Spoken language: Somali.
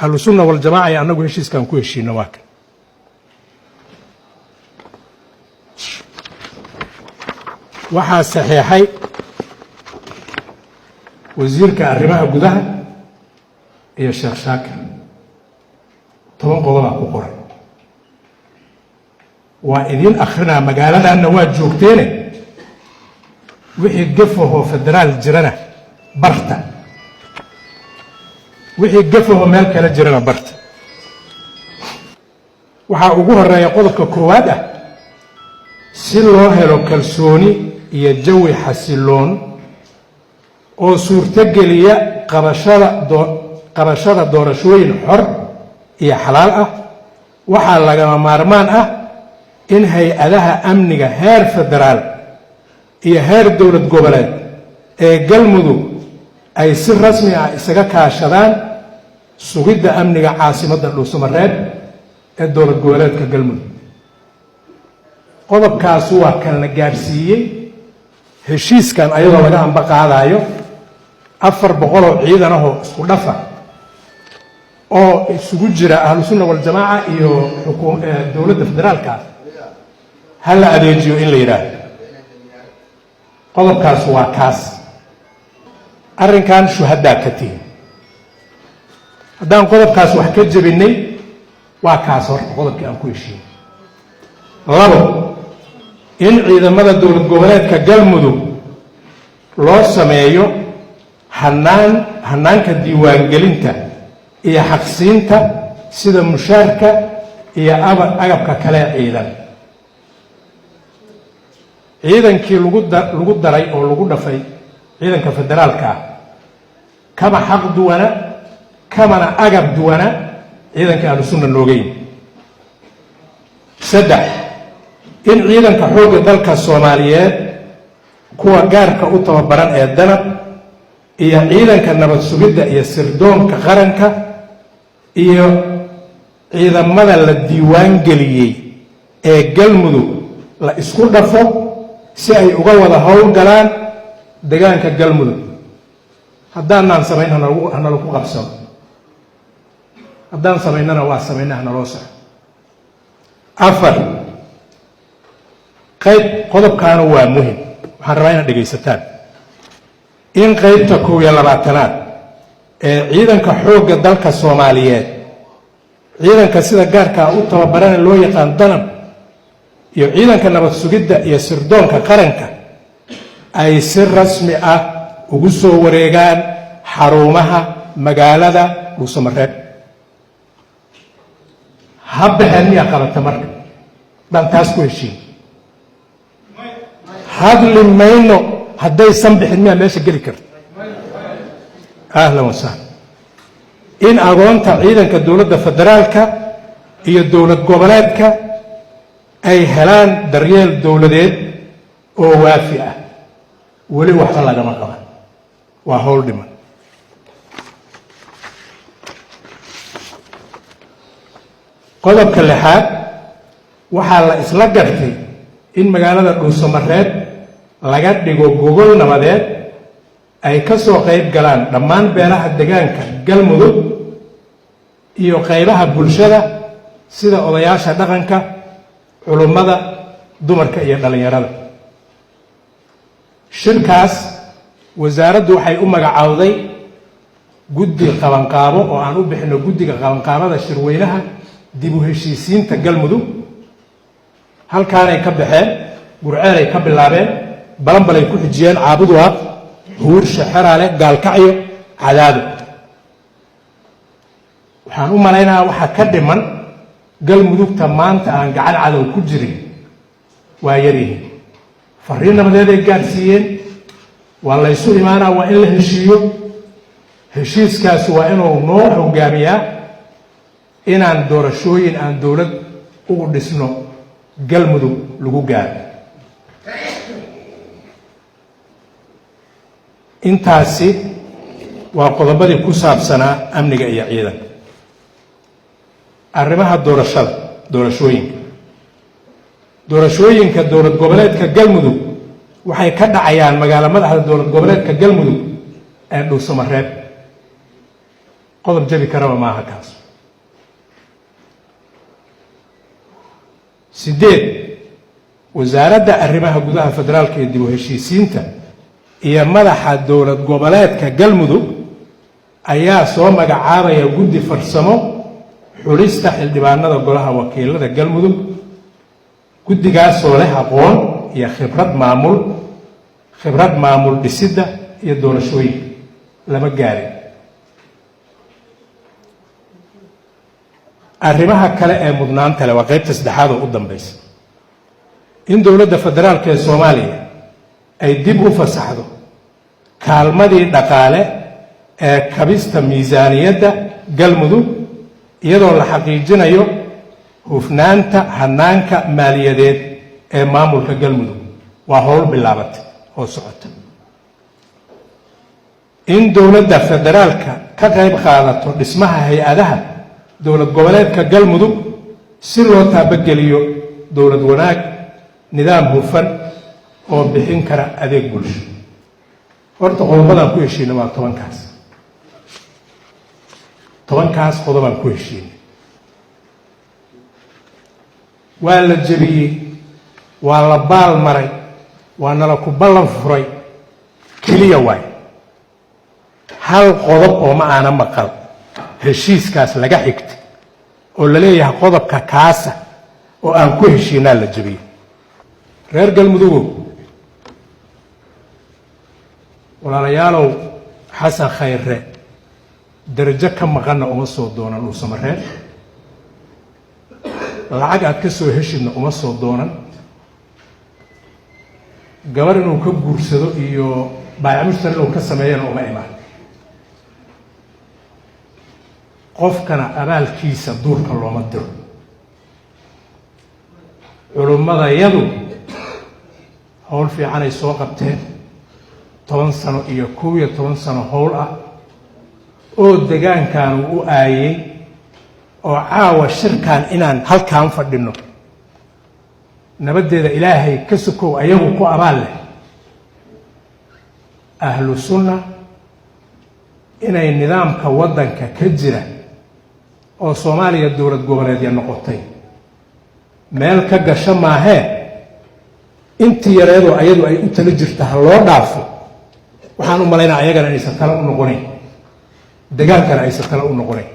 Ahlusunna Waljamaaca iyo annagu heshiiskaan ku heshiino waa kan. Waxaa saxeexay wasiirka arrimaha gudaha iyo Sheekh Shaakir. 10 qodobaa ku qoran, waa idiin akrinaa. Magaaladanna waa joogteene, wixii gafahoo federaal jirana barta, wixii gafahoo meel kale jirana barta. Waxaa ugu horeeya qodobka koowaad ah: si loo helo kalsooni iyo jawi xasiloon oo suurtogeliya qabashada doorashooyin xor iyo xalaal ah, waxaa lagama maarmaan ah in hay-adaha amniga heer federaal iyo heer dowlad goboleed ee Galmudug ay si rasmi ah isaga kaashadaan sugidda amniga caasimadda Dhuusamareeb ee dowlad goboleedka Galmudug. Qodobkaas waa kan la gaadhsiiyey heshiiskan, ayadoo laga amba qaadaayo 400 ciidan ahoo isku dhafa oo isugu jira Ahlusunna Waljamaaca iyo dowladda federaalka ha la adeejiyo in la yidhaahdo. Qodobkaas waa kaas. Arrinkan shuhadaa ka tihin haddaan qodobkaas wax ka jebinay, waa kaas horta qodobkii aan ku heshiinay. Labo, in ciidamada dowlad goboleedka Galmudug loo sameeyo hanaanka diiwaangelinta iyo xaqsiinta, sida mushaarka iyo agabka kale ciidan. Ciidankii lagu daray oo lagu dhafay ciidanka federaalka ah kama xaq duwana, kamana agab duwana ciidanka Ahlusunna noogeyn. Saddex, in ciidanka xoogga dalka Soomaaliyeed, kuwa gaarka u tababaran ee Danab, iyo ciidanka nabad sugidda iyo sirdoonka qaranka iyo ciidamada la diiwaan geliyey ee Galmudug la isku dhafo si ay uga wada howlgalaan degaanka Galmudug. Haddaanaan samayn, hanalaku qabsano. Haddaan samaynana, waa samayna, hanaloo saxo. Afar, qayb qodobkaana waa muhim, waxaan rabaa inaad dhegaysataan: in qaybta 21aad ee ciidanka xoogga dalka Soomaaliyeed, ciidanka sida gaarkaa u tababarana loo yaqaan Danab, iyo ciidanka nabad sugidda iyo sirdoonka qaranka ay si rasmi ah ugu soo wareegaan xarumaha magaalada Dhuusamareeb. Ha baxeen miyaa qabata? Marka daan taas ku heshiin, hadli mayno. Haddaysan bixin, miyaa meesha geli karta? Ahlan wasahlan. In agoonta ciidanka dowladda federaalka iyo dowlad goboleedka ay helaan daryeel dowladeed oo waafi ah, weli waxba lagama qaban, waa howl dhiman. Qodobka lixaad, waxaa la isla gartay in magaalada Dhuusamareeb laga dhigo gogol nabadeed ay ka soo qayb galaan dhammaan beelaha degaanka Galmudug iyo qaybaha bulshada, sida odayaasha dhaqanka, culummada, dumarka iyo dhallinyarada. Shirkaas wasaaraddu waxay u magacaawday guddi qabanqaabo oo aan u bixino guddiga qabanqaabada shirweynaha dib u heshiisiinta Galmudug. Halkaanay ka baxeen, Gurceelay ka bilaabeen, Balanbalay ku xijiyeen, Caabuduwaaq, Huursha, Xeraale, Gaalkacyo, Cadaado. Waxaan u malaynayaa waxaa ka dhiman Galmudugta maanta aan gacan cadow ku jirin waa yaryihiin. Fariin nabadeeday gaadhsiiyeen: waa laysu imaanaa, waa in la heshiiyo. Heshiiskaasi waa inuu noo hogaamiyaa inaan doorashooyin aan dowlad ugu dhisno Galmudug lagu gaaro. Intaasi waa qodobadii ku saabsanaa amniga iyo ciidanka. Arrimaha doorashada, doorashooyinka dowlad goboleedka Galmudug waxay ka dhacayaan magaalo madaxda dowlad goboleedka Galmudug ee Dhuusamareeb. Qodob jabi karaba maaha kaas. 8, wasaaradda arrimaha gudaha federaalka iyo dib u heshiisiinta iyo madaxa dowlad goboleedka Galmudug ayaa soo magacaabaya guddi farsamo xulista xildhibaanada golaha wakiilada Galmudug, guddigaasoo leh aqoon iyo khibrad maamul, khibrad maamul dhisidda iyo doorashooyinka. Lama gaarin. Arrimaha kale ee mudnaanta leh waa qaybta saddexaad oo u dambaysa: in dowladda federaalka ee Soomaaliya ay dib u fasaxdo kaalmadii dhaqaale ee kabista miisaaniyadda Galmudug, iyadoo la xaqiijinayo hufnaanta hanaanka maaliyadeed ee maamulka Galmudug. Waa howl bilaabatay oo socota. In dowladda federaalka ka qayb qaadato dhismaha hay-adaha dowlad goboleedka Galmudug si loo taabageliyo dowlad wanaag, nidaam hufan oo bixin kara adeeg bulsho. Horta qodobadaan ku heshiinay waa 10kaas. 10kaas qodobaan ku heshiinay waa la jebiyey, waa la baal maray, waa nala ku ballan furay keliya. Waay hal qodob oo ma aana maqal heshiiskaas laga xigtay oo la leeyahay qodobka kaasa oo aan ku heshiinaa la jebiyey. Reer Galmudugow, walaalayaalow, Xasan Khayre darajo ka maqanna uma soo doonan Dhuusamareeb, lacag aad ka soo heshidna uma soo doonan, gabar inuu ka guursado iyo baayac mushtar inuu ka sameeyana uma imaan. Qofkana abaalkiisa duurka looma diro. Culummadayadu howl fiicanay soo qabteen, 10 sano iyo 11 sano howl ah oo degaankan u aayey, oo caawa shirkan inaan halkaan fadhino nabaddeeda Ilaahay ka sokow ayagu ku abaal leh. Ahlu Sunna inay nidaamka waddanka ka jira oo Soomaaliya dowlad goboleedya noqotay meel ka gasho maahee, intii yareedoo ayadu ay u tala jirta ha loo dhaafo. Waxaan u malaynaa ayagana inaysan tala u noqonayn, degaankana aysan tala u noqonayn.